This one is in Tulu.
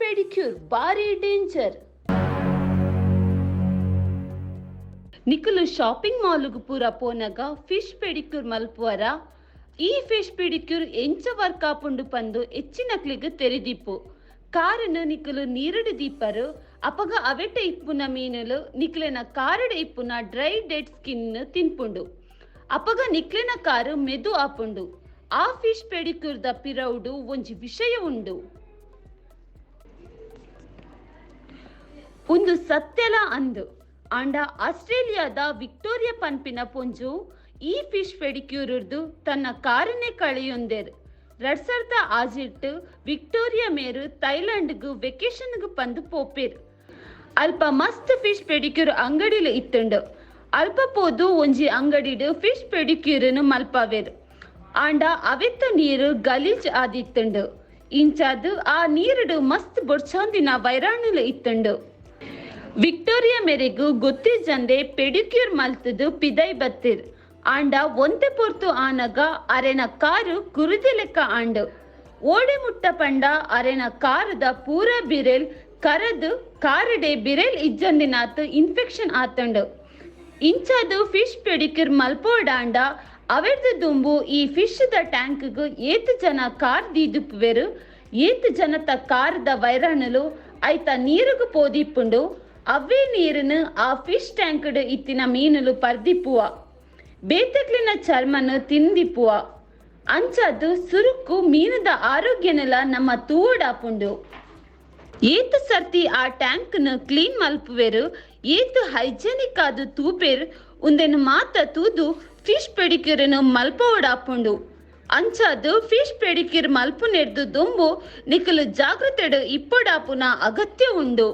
ಪೆಡಿಕ್ಯೂರ್ ಬಾರಿ ಡೇಂಜರ್. ನಿಕುಲು ಶಾಪಿಂಗ್ ಮಾಲ್ಗ್ ಪೂರ ಪೋನಗ ಫಿಶ್ ಪೆಡಿಕ್ಯೂರ್ ಮಲ್ಪುವರ? ಈ ಫಿಶ್ ಪೆಡಿಕ್ಯೂರ್ ಎಂಚ ವರ್ಕ್ ಆಪುಂಡು ಪಂದ್ ಎಚ್ಚಿನಕ್ಲೆಗ್ ತೆರಿದಿಪ್ಪು. ಕಾರುನು ನಿಕುಲು ನೀರುಡು ದೀಪರು, ಅಪಗ ಅವೆಟ್ ಇಪ್ಪುನ ಮೀನುಲು ನಿಕ್ಲೆನ ಕಾರುಡು ಇಪ್ಪುನ ಡ್ರೈ ಡೆಡ್ ಸ್ಕಿನ್ ನ್ ತಿನ್ಪುಂಡು. ಅಪಗ ನಿಕ್ಲೆನ ಕಾರು ಮೆದು ಆಪುಂಡು. ಆ ಫಿಶ್ ಪೆಡಿಕ್ಯೂರ್ ದ ಪಿರವುಡು ಒಂಜಿ ವಿಷಯ ಉಂಡು. ಉಂದು ಸತ್ಯಲ ಅಂದ್. ಆಂಡ ಆಸ್ಟ್ರೇಲಿಯಾದ ವಿಕ್ಟೋರಿಯಾ ಪನ್ಪಿನ ಪೊಂಜೊವು ಈ ಫಿಶ್ ಪೆಡಿಕ್ಯೂರ್ ರ್ದ್ ತನ್ನ ಕಾರುನೇ ಕಳೆಯೊಂದೆರ್. 2006 ಟ್ ವಿಕ್ಟೋರಿಯಾ ಮೇರ್ ಥೈಲ್ಯಾಂಡ್ ಗ್ ವೆಕೇಶನ್ ಗ್ ಪಂದ್ ಪೋಪೆರ್. ಅಲ್ಪ ಮಸ್ತ್ ಫಿಶ್ ಪೆಡಿಕ್ಯೂರ್ ಅಂಗಡಿಲು ಇತ್ತ್ಂಡ್. ಅಲ್ಪ ಪೋದು ಒಂಜಿ ಅಂಗಡಿಡ್ ಫಿಶ್ ಪೆಡಿಕ್ಯೂರ್ ನ್ ಮಲ್ಪಾವೆರ್. ಆಂಡ ಅವೆತ್ತ ನೀರ್ ಗಲೀಜ್ ಆದಿತ್ತ್ಂಡ್. ಇಂಚಾದ್ ಆ ನೀರ್ ಡ್ ಮಸ್ತ್ ಬೊಡ್ಚಾಂದಿನ ವೈರಾಣುಲು ಇತ್ತ್ಂಡ್. ವಿಕ್ಟೋರಿಯಾ ಮೆರೆಗ್ ಗೊತ್ತಿಜ್ಜಂದೆ ಪೆಡಿಕ್ಯೂರ್ ಮಲ್ತ್ ದ್ ಪಿದಯಿ ಬತ್ತೆರ್. ಆಂಡ ಒಂತೆ ಪೊರ್ತು ಆನಗ ಅರೆನ ಕಾರ್ ಕುರಿದಿಲೆಕ್ಕ ಆಂಡ್. ಓಡೆ ಮುಟ್ಟ ಪಂಡ ಅರೆನ ಕಾರ್ ದ ಪೂರ ಬಿರೆಲ್ ಕರದ್ ಕಾರ್ ಡೇ ಬಿರೆಲ್ ಇಜ್ಜಂದಿನಾತ್ ಇನ್ಫೆಕ್ಷನ್ ಆತ್ಂಡ್. ಇಂಚಾದ್ ಫಿಶ್ ಪೆಡಿಕ್ಯೂರ್ ಮಲ್ಪೊಡಾಂಡ ಅವೆರ್ದ್ ದುಂಬು ಈ ಫಿಶ್ ದ ಟ್ಯಾಂಕ್ ಗ್ ಏತ್ ಜನ ಕಾರ್ ದೀದುಪ್ಪುವೆರ್, ಏತ್ ಜನತ ಕಾರ್ ದ ವೈರಾಣುಲು ಐತ ನೀರ್ ಗ್ ಪೋದಿಪ್ಪುಂಡು, ಅವ್ವೇ ನೀರ್ ನ್ ಆ ಫಿಶ್ ಟ್ಯಾಂಕ್ ಡ್ ಇತ್ತಿನ ಮೀನುಲು ಪರ್ದಿಪ್ಪುವ. ಬೇತೆಕ್ಲೆನ ಚರ್ಮನ್ ತಿಂದಿಪ್ಪುವ. ಅಂಚಾದ್ ಸುರುಕ್ಕು ಮೀನುದ ಆರೋಗ್ಯನ್ ಲ ನಮ ತೂವೊಡಾಪುಂಡು. ಏತ್ ಸರ್ತಿ ಆ ಟ್ಯಾಂಕ್ ನ್ ಕ್ಲೀನ್ ಮಲ್ಪುವೆರ್, ಏತ್ ಹೈಜೆನಿಕ್ ಆದ್ ತೂಪೆರ್ ಉಂದೆನ್ ಮಾತ ತೂದು ಫಿಶ್ ಪೆಡಿಕ್ಯೂರ್ ನ್ ಮಲ್ಪೊಡಾಪುಂಡು. ಅಂಚಾದ್ ಫಿಶ್ ಪೆಡಿಕ್ಯೂರ್ ಮಲ್ಪುನೆರ್ದ್ ದುಂಬು ನಿಕುಲು ಜಾಗೃತೆಡ್ ಇಪ್ಪೊಡಾಪುನ ಅಗತ್ಯ ಉಂಡು.